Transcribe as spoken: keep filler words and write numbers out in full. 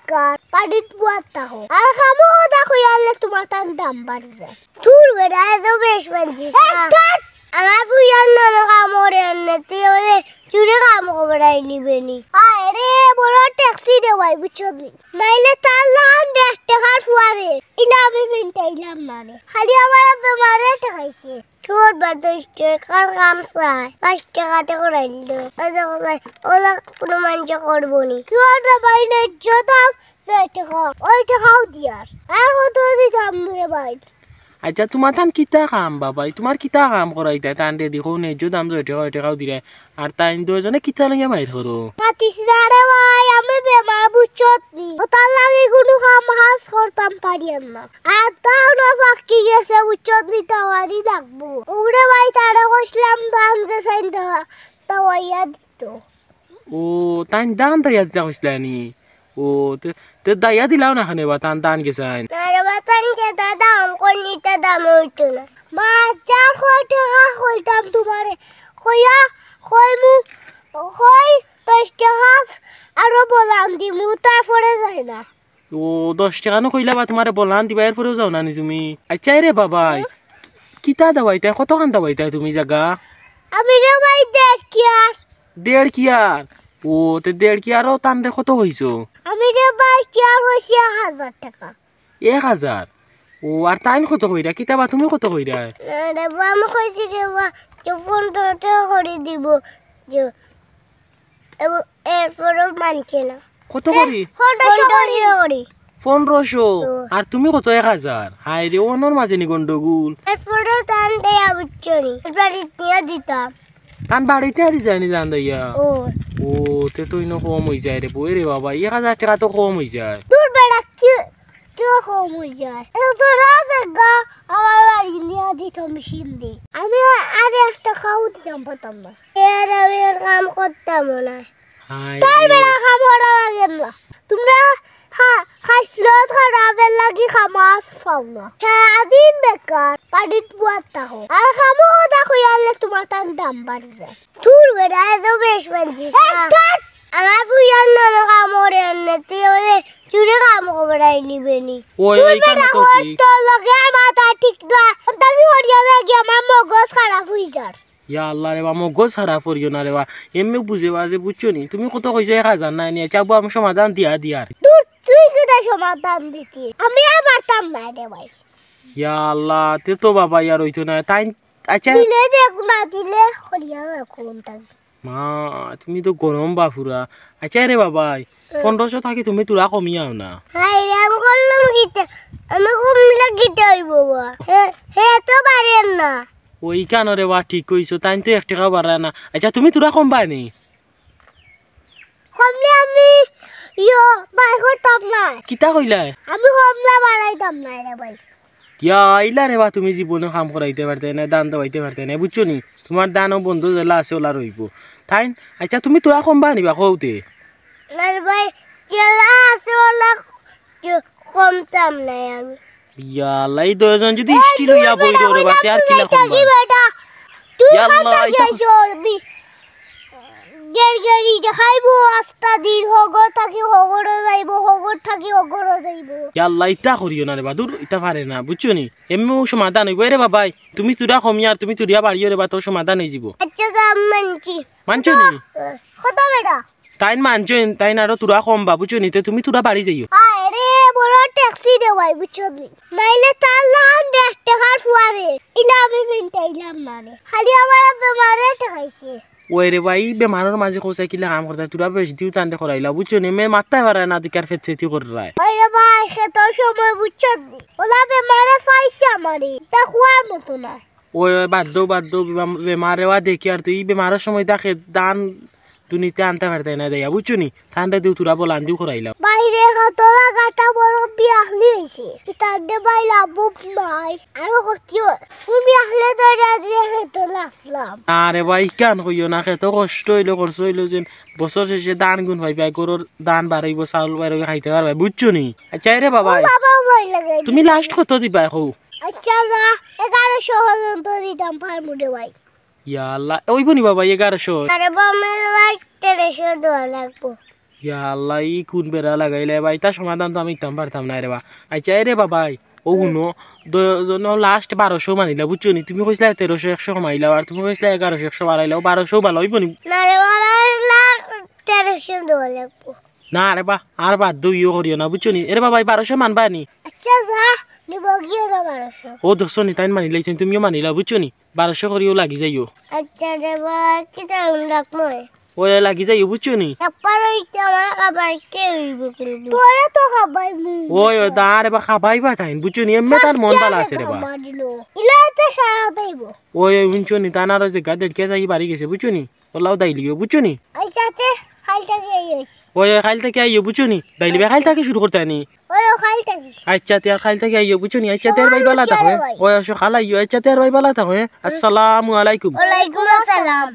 বেকার, বাড়িত বওয়াত থাকো। আর কামো কথা কইয়ারলে তুমার তান দাম বাড়ি যায়। দূর বেটা, এত বেশ মানছি। এই, না। ধ্যাৎ! আমার ফুয়ার নামে কাম করে আনলে, তুই আমারে চুরি কাম করাইলি বেনি। আরে, বড় ট্যাক্সি দেওয়াই, বুঝছো নি? নাইলে তার লাখান দেড় টেকার ফুয়ারে ইলা আমি ফিনতাইলাম না রে। খালি আমার বেমারে ঠেকাইছে। তোর বা দশ টেকার কাম চাই, পাঁচ টেকাতে করাইল দে। ওই দেখো ভাই, ওলা কোনো মানষে করবো নি। তোর তো ভাই ন্যায্য দাম ছয় টেকা, ওই টেকাও দিয়ার। আর কত দিতাম রে ভাই? আচ্ছা, তুমার তান কিতা কাম বাবাই? তুমার কিতা কাম করাইতায়? তান রে দেখো, ন্যায্য দাম ছয় টেকা, ওই টেকাও দিরায়। আর তাইন দুইজনে কিতা লইয়া মাইর করো? মাতিস না রে ভাই, আমি বেমার বুঝছত নি। ওটার লাগি কোনো কাম কাজ করতাম পারিয়ার না। আর তাও না ফাঁকি গেছে বুঝছত নি, তাওয়ানি লাগবো। ওরে ভাই, তারে কইছিলাম ধান গেছাইন দেওয়া, তাওয়াইয়া দিত। ও, তাইন ধান দাইয়া দিতা কইছিলা নি? ও, তে, তে দাইয়া দিলাও না কেনে বা, তান ধান গেছাইন। না রে বা, তান যেটা দাম কইন, ইটা দাম অইতো না। বাজার কয় টেকা কইতাম তুমারে, কইয়া কইমু, কই দশ টেকা আরো বলান দিমু, তারপরে যায় না। ও, দশ টেকা নু কইলা বা তুমারে বলান দিবা, এরপরেও যাও না নি তুমি? আচ্ছা রে বাবাই, কিতা দাবাইতায়, কতখান দাবাইতায় তুমি জাগা? আমি রে ভাই দেড় কিয়ার। দেড় কিয়ার? ও, তে দেড় কিয়ারও তানরে কত কইছো? আমি রে ভাই কিয়ার কইছি এক হাজার টেকা। এক হাজার? ও, আর তাইন কত কইরা? কিতা বা তুমি কত কইরা? না রে বা, আমি কইছি রে বা, যে পনেরো টেকা করি দিব, যে এব-, এরপরেও মানছে না। কত করি? পনেরোশো করি। পনেরোশো। ও। আর তুমি কত? এক হাজার? হায় রে, অনর মাঝে নি গন্ডগোল। এরপরে তান দেয়া বুঝছো নি? বাড়িত নিয়া দিতাম। তান বাড়িত নিয়া দিছায় নি জান দাইয়া? ও। ও, তে তো ইনো কম অইযায় রে, বই রে বাবা, এক হাজার টেকা তো কম অইযায়। দূর বেটা, কি, কি কম অইযায়? এত না জাগা, আমার বাড়ি নিয়া দিত মেশিন দি। আমি আর এক টেকাও দিতাম পারতাম না। এর আমি আর কাম করতাম না। হায় তার রে। বেলা কাম করা লাগে না। তোমরা খা-, খাইছলত খারাপের লাগি কাম কাজ পাও না। সারাদিন বেকার, বাড়িত বওয়াত থাকো। আর কামো কথা কইয়ারলে তুমার তান দাম বাড়ি যায়। দূর বেটা, এত বেশ মানছি। এই, না। ধ্যাৎ! আমার ফুয়ার নামে কাম করে আনলে, তুই আমারে চুরি কাম করাইলি বেনি। ওই, দূর এইখানে বেটা, তো হর ঠিক। তোর লগে আর মাথা ঠিক না। আমি করিয়া লাগি আমার মগজ খারাপ অইযার। ইয়া আল্লাহ রে বা, মগজ খারাপ করিও না রে বা। এমনেউ বুঝে বা যে, বুঝছো নি? তুমি কত কইছো এক হাজার নাই নি? আচ্ছা, আব্বু, আমি সমাধান দিয়া দিয়ার। দূর, তুই কিতা সমাধান দিতি? আমি আর পারতাম না রে ভাই। ইয়া আল্লাহ, তে তো বাবা ইয়ার অইতো না। তাইন, আচ্ছা। দিলে দেখ না, দিলে করিয়া রাখুন তাই। মা, তুমি তো গরম বাফুরা। আচ্ছা রে বাবাই, এ। পনেরোশো থাকি তুমি তুরা কমিয়াও না। হায় রে, আমি করলাম কিতা? আমি কমলে কিতা অইবো বা? হে, হে তো পারের না। ওই কানো রে বা, ঠিক কইছো, তাইন তো এক টেকাও বাড়ায় না। আচ্ছা, তুমি তুরা কমবায় নি? কমলে আমি ইয়ো বাই করতাম না। কিতা কইলায়? আমি কমলা বাড়াইতাম না রে ভাই। কিয়া আইলা রে বা, তুমি জীবনে কাম করাইতে পারতে না, ধান দাবাইতে পারতে না, বুঝছো নি? তুমার ধানও বন্ধ যেলা আছে ওলা রইবো। তাইন, আচ্ছা, তুমি তুরা কমবায় নি বা কওতে? না রে ভাই, যেলা আছে ওলা কমতাম না আমি। ইয়া আল্লাহ, এই দুইজন যদি ইষ্টি লইয়া বই রো রে বা, তে আর কিলা কমবা? বেটা, তুই ইয়া আল্লাহ, খাতা ইটা গিয়া চলবি। গের গেরি দেখাইবো, আস্তা দিন হগর থাকি হগরো যাইবো, হগর থাকি হগরো যাইবো। ইয়া আল্লাহ, ইতা করিও না রে বা, দূর, ইতা পারে না, বুঝছো নি? এমনেউ সমাধান অইবো। এ রে বাবাই, তুমি তুরা কমিয়ার, তুমি তুরিয়া বাড়িও রে বা, তোর সমাধান অইযিবো। আচ্ছা, যা, মানছি। মানছো নি? কত বেটা? তাইন মানছইন, তাইন আরো তুরা কমবা, বুঝছো নি? তে তুমি তুরা বাড়ি যাইও। আরে, বড় ট্যাক্সি দেওয়াই, বুঝছো নি? নাইলে তার লাখান দেড় টেকার ফুয়ারে ইলা আমি ফিনতাইলাম না রে। খালি আমার বেমারে ঠেকাইছে। ওই রে ভাই, ই বেমারর মাঝে কইছে কিলা কাম করতে, তুরা বেশ দিও তানরে করাইলা, বুঝছো নি? মে মাততায় পারে না, দিকার ফেত ফেতি কররায়। ওই রে ভাই, খেতর সময় বুঝছো নি? ওলা বেমারে পাইছে আমারে, তা খোয়ার মতো না। ওই, ওই, বাদ দেও, বাদ দেও, বেমা-, বেমারে ওয়া দেখি আর তুই ই বেমারর সময় দেখে ধান দুনিতে আনতে পারতে না দেয়া, বুঝছো নি? তানরে দিও তুরা বলান দিও করাইলাও। বাইরে কত লাগাটা বড় বিয়াখলি হইছে। কিতার দে ভাই লাভ নাই। আরো কতিও। তুমি বিয়াখলে ধরে দিয়ে খেতে লাসলাম। আরে ভাই, কেন কইও না, খেতে কষ্ট হইলো, খরচ হইলো যেন বছর শেষে ধান গুন পাইবায়, গরুর ধান বাড়াইবো, চাউল বাড়াইবো, খাইতে পারবায়, বুঝছো নি? আচ্ছা রে বাবা, ও বাবা, ভয় লাগে। তুমি লাস্ট কত দিবায় কও? আচ্ছা, যা, এগারোশো পর্যন্ত দিতাম পারমু রে ভাই। ইয়া আল্লাহ, ওইব নি বাবা, এগারোশো? আরে বাবা, আমার ভাই তেরোশো দেওয়া লাগবো। ইয়া আল্লাহ, ই কুন বেড়া লাগাইলে বা, ইতা সমাধান তো আমি ইতাম পারতাম না রে বা। আচ্ছা, এ রে বাবাই, ও হুনো, দ-, জন লাস্ট বারোশো মানিলা, বুঝছো নি? তুমি কইছিলা তেরোশো একশো কমাইলাও, আর তুমি কইছিলা এগারোশো একশো বাড়াইলাও, বারোশো ভালা অইবো নি? না রে বাবা, না, তেরোশো দেওয়া লাগবো। না রে বা, আর বাদ দেও, ইয়ে করিও না, বুঝছো নি? এ রে বাবাই, বারোশো মানবা নি? আচ্ছা, যা, নিব গিয়ে না বারোশো। ও দেখছো নি, তাইন মানিলাইছইন, তুমিও মানিলাও, বুঝছো নি? বারোশো করিও লাগি যাইও। আচ্ছা রে বা, কিতা রাখমু? ওই লাগি যাইও, বুঝছো নি? একবার ওই তো আমার খাবার কে হইব কিন্তু? তোরে তো খাবাইমু। ওই, ওই, দা রে বা, খাবাইবা তাইন, বুঝছো নি? এমনে তার মন ভালা আছে রে বা। ইলা তো সারা পাইব। ওই, ওই, হুনছো নি? তান আরো যে গাদের কে যাই বাড়ি গেছে, বুঝছো নি? ওলাও দাইলিও, বুঝছো নি? আচ্ছা, তে খাইল থাকি আইস। ওই, ওই, খাইল থাকি আইও, বুঝছো নি? দাইলি বে খাইল থাকি শুরু করতে আনি। ওই, ও খাইল থাকি। আচ্ছা, তে আর খাইল থাকি আইও, বুঝছো নি? আচ্ছা, তে আর ভাই বালা থাকো, হ্যাঁ? ওই, ওই, সকাল আইও, আচ্ছা, তে আর ভাই বালা থাকো, হ্যাঁ? আসসালামু আলাইকুম। ওয়ালাইকুম আসসালাম।